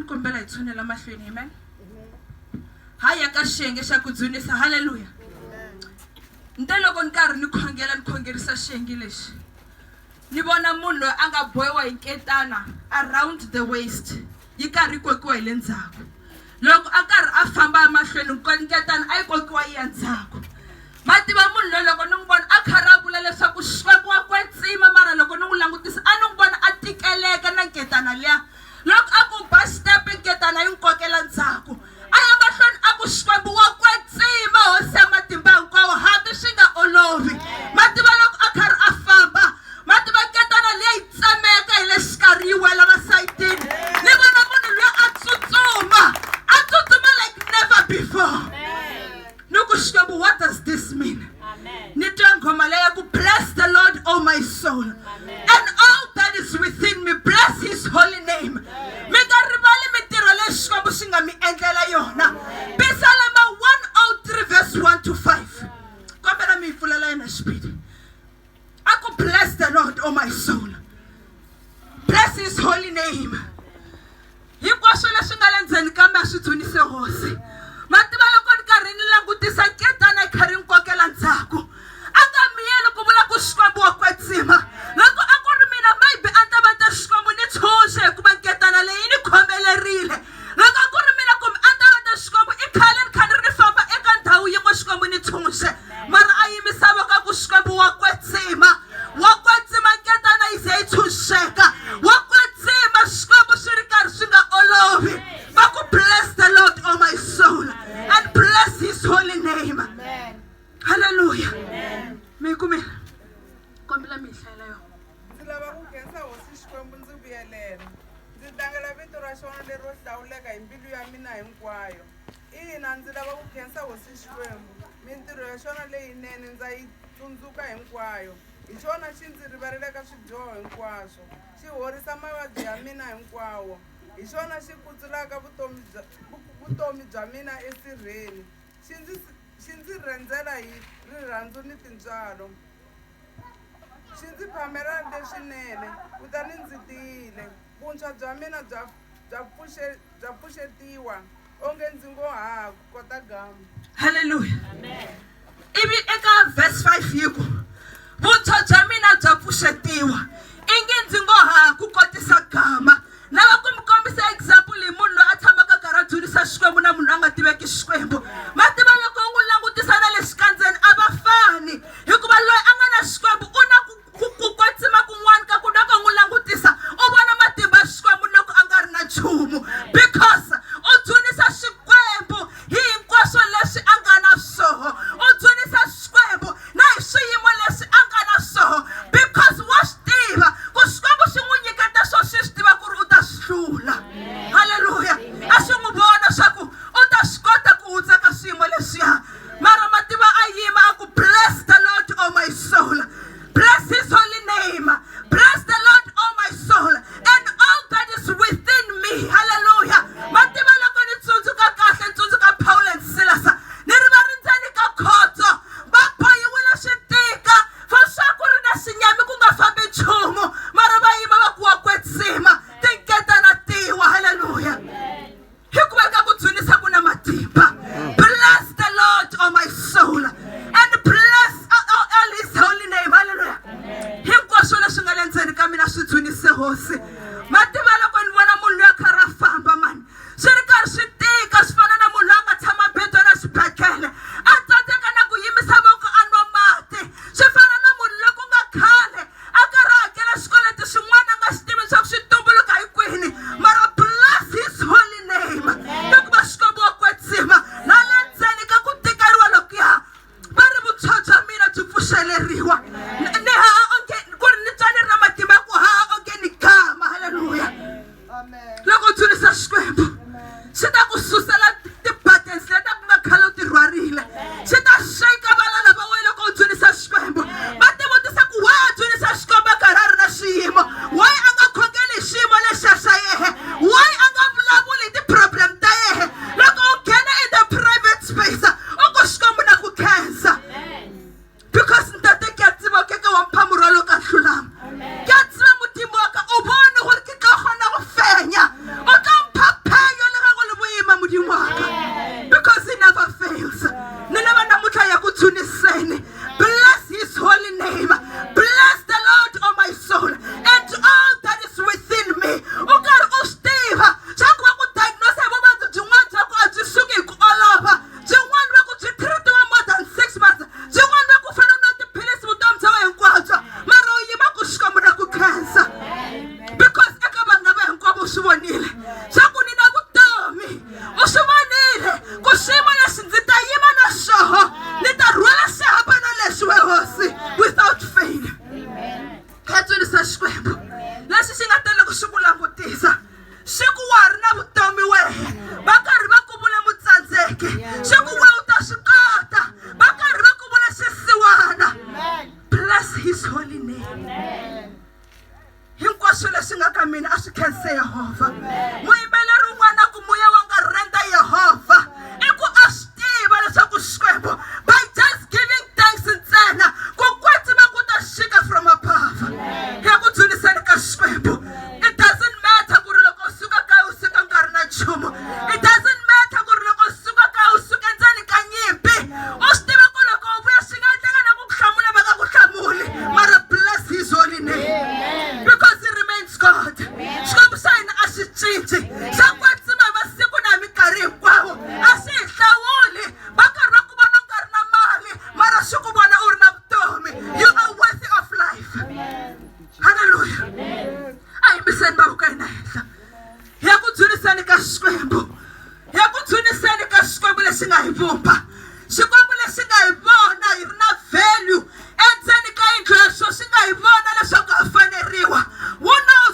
kombela hi tshunela mahlweni amen ha ya ka xiyenge xa ku dzunisa halleluya nte loko ni karhi ni khongela ni khongerisa xiyenge lexi ni vona munhu loyi a nga bohiwa hi nketana around the waist yi karhi yi kokiwa hi le ndzhaku loko a karhi a famba emahlweni nketana a yi kokiwa yi ya ndzhaku ma tiva munhu loyi loko ni n'wi vona a karhi a vula leswaku xikwembu wa kwetsima mara loko ni n'wi langutisa a ni n'wi vona a tikeleka na nketana liya loko a ku ba step nketana yi n'wi kokela ndzhaku a ya mahlweni a ku xikwembu wa kwetsima hosi ya matimba hinkwawo hambi swi nga olovi ma tiva loko a karhi a famba ma tiva nketana leyi yi tsemeka hi le xikarhi yi wela masayitini ni vona munhu luya a tsutsuma a tsutsuma like never before ni ku xikwembu what does this mean ni twa nghoma leyi ya ku bless the lord o oh my soul and all that is within me bless his holy name mi nga rivali mintirho leyi xikwembu xi nga mi endlela yona pisalema 103 verse 1 to 5 kombela mi yi pfulela yena xipidi a ku bless the lord o oh my soul bless his holy name Hinkwaswo leswi nga le ndzeni ka mina swi dzunise Hosi. Ma tiva loko ni karhi ni langutisa nketana yi karhi yi kokela ndzhaku, a nga miyeli ku vula ku Xikwembu wa kwetsima. Loko a ku ri mina maybe a ni ta va ni te Xikwembu ni tshunxe hikuva nketana leyi yi ni khomelerile. Loko a ku ri mina kumbe a ni ta va ni te Xikwembu i khale ni kha ni ri ni famba eka ndhawu yin'we Xikwembu ni tshunxe. Mara a yimisa voko a ku Xikwembu wa kwetsima. Wa kwetsima nketana yi ze yi tshunxeka. Wa kwetsima Xikwembu swi ri karhi swi nga olovi. Va ku bless the Lord oh my soul and bless his holy name. Hallelujah. Mi yi kumile? Kombela mi yi hlayela yona. Ndzi lava ku khensa Hosi Xikwembu ndzi vuyelela, ndzi tlangela vito ra xona lero hlawuleka hi mbilu ya mina hinkwayo. Ina, ndzi lava ku khensa Hosi Xikwembu, mintirho ya xona leyinene ndza yi tsundzuka hinkwayo. Hi xona xi ndzi rivalelaka swidyoho hinkwaswo, xi horisa mavabyi ya mina hinkwawo. Hi xona xi kutsulaka vutomi bya, vutomi bya mina esirheni, xi ndzi, xi ndzi rhendzela hi rirhandzu ni tintswalo. Xi ndzi phamela leswinene, kutani ndzi tiyile. Vuntshwa bya mina bya, bya pfuxe, bya pfuxetiwa. Onge ndzi ngo haha kukota gama. Haleluya. Ivi eka verse 5 yi ku, Vuntshwa bya mina bya pfuxetiwa, ingi ndzi ngo haha kukotisa gama. Lava ku mi kombisa example hi munhu loyi a tshamaka a karhi a dzunisa Xikwembu na munhu loyi a nga tiveki Xikwembu. Ma tiva loko u n'wi langutisa na le xikandzeni a va fani, hikuva loyi a nga na Xikwembu u na ku ku ku kwetsima kun'wana ka ku loko u n'wi langutisa u vona matimba ya Xikwembu loko a nga ri na nchumu because u dzunisa Xikwembu hi hinkwaswo leswi a nga na swoho u dzunisa Xikwembu na hi swiyimo leswi a nga na swoho because wa swi tiva ku Xikwembu xi n'wi nyiketa swo xi swi tiva ku ri u ta swi hlula halleluya a xi n'wi vona swa ku u ta swi kota ku hundza ka swiyimo leswiya mara mativa a yima a ku bless the lord oh my soul bless his holy name bless the lord oh my soul and all that is within me hallelujah mativa loko ni tsundzuka kahle ni tsundzuka paul and silas ni ri va ri ndzeni ka khotso va bohiwile swi tika for swa ku ri na xinyami ku nga fambi nchumu mara va yima va ku wa kwetsima tinketana tiwa halleluya Hikuva eka ku dzunisa ku na matimba. Bless the Lord, oh my soul, and bless all his holy name. Hallelujah. Hinkwaswo leswi nga le ndzeni ka mina swi dzunise Hosi. Ma tiva loko ni vona munhu loyi a karhi a famba mani swi ri karhi swi tika swi fana na munhu loyi a nga tshama bedweni exibedhlele a tsandzeka na ku yimisa voko a nwa mati swi fana na munhu loyi ku nga khale a karhi a hakela xikweleti xin'wana a nga xi tivi leswaku xi tumbuluka hi kwini mara bless his holy name hikuva xikwembu wa kwetsima na le ndzeni ka ku tikeriwa lokuya va ri vuntshwa bya mina byi pfuxeleriwa ni haha onge ku ri ni twa ni ri na matimba ya ku haha onge ni gama halleluya. Ehleketa loko xi ku langutisa xi ku wa ha ri na vutomi wehe, va karhi va ku vule mutsandzeki, xi ku we u ta swi kota, va karhi va ku vule xisiwana. Bless his holy name. Hinkwaswo leswi nga ka mina a swi khense Yehovha. Muyimbeleri un'wana a ku moya wa nga renda Yehovha i ku a swi tiva leswaku Xikwembu by just giving thanks ntsena ku kwetsima ku ta xika from above. Ya ku dzuniseni ka Xikwembu. It doesn't matter ku ri loko u suka kaya u suka u nga ri na nchumu. It doesn't matter ku ri loko u suka kaya u suka endzeni ka nyimpi. U swi tiva ku loko u vuya swi nga endleka na ku ku hlamula va nga ku hlamuli mara bless his holy name because he remains God. Xikwembu xa hina a xi cinci, xa kwetsima hi masiku na hi minkarhi hinkwawo. A xi hi hlawuli, va karhi va ku vona u nga ri na mali mara xi ku vona u ri na vutomi. You are worthy of life. Haleluya. A hi yimiseni mavoko ya hina henhla. Hi ya ku dzuniseni ka Xikwembu. Hi ya ku dzuniseni ka Xikwembu lexi nga hi vumba. Xikwembu lexi nga hi vona hi ri na value endzeni ka yindlu ya xona, xi nga hi vona leswaku ha faneriwa. Who knows?